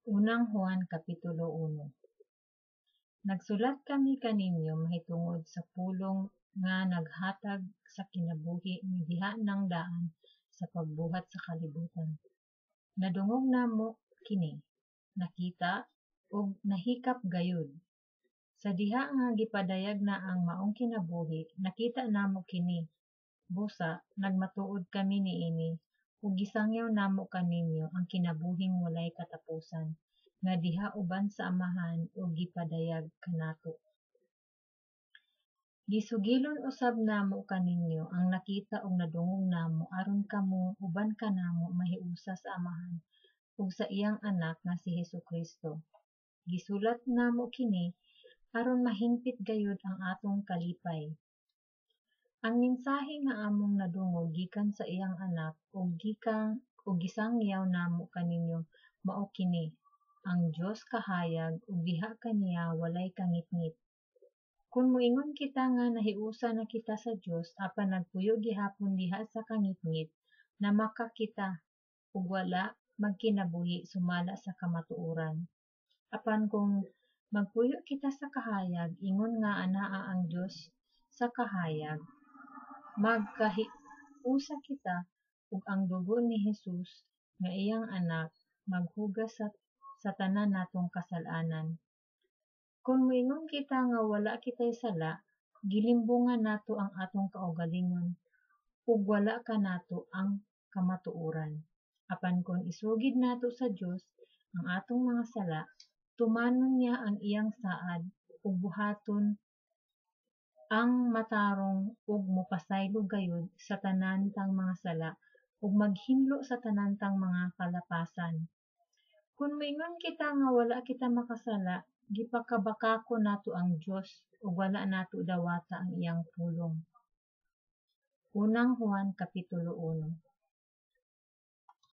Unang Juan Kapitulo 1. Nagsulat kami kaninyo mahitungod sa Pulong nga naghatag sa kinabuhi nga diha nang daan sa pagbuhat sa kalibutan. Nadungog namo kini, nakita, ug nahikap gayud. Sa diha nga gipadayag na ang maong kinabuhi, nakita namo kini. Busa, nagmatuod kami niini, ug gisangyaw namo kaninyo ang kinabuhing walay katapusan, nga diha uban sa Amahan ug gipadayag kanato. Gisugilon usab namo kaninyo ang nakita ug nadungog namo aron kamo uban kanamo mahiusa sa Amahan ug sa iyang Anak nga si Hesus-Kristo. Gisulat namo kini aron mahingpit gayud ang atong kalipay. Ang mensahe nga among nadungog gikan sa iyang Anak ug ug gisangyaw namo kaninyo mao kini: ang Dios kahayag ug diha kaniya walay kangitngit. Kun moingon kita nga nahiusa na kita sa Dios apan nagpuyo gihapon diha sa kangitngit, namaka kita ug wala magkinabuhi sumala sa kamatuoran. Apan kung magpuyo kita sa kahayag ingon nga anaa ang Dios sa kahayag, magkahiusa kita ug ang dugo ni Hesus nga iyang Anak maghugas sa tanan natong kasal-anan. Kun moingon kita nga wala kitay sala, gilimbungan nato ang atong kaugalingon ug wala kanato ang kamatuoran. Apan kun isugid nato sa Dios ang atong mga sala, tumanon niya ang iyang saad ug buhaton ang matarong ug mopasaylo gayud sa tanan tang mga sala ug maghinlo sa tanan tang mga kalapasan. Kun moingon kita nga wala kita makasala, gipakabakako nato ang Dios ug wala nato dawata ang iyang pulong. Unang Juan Kapitulo 1.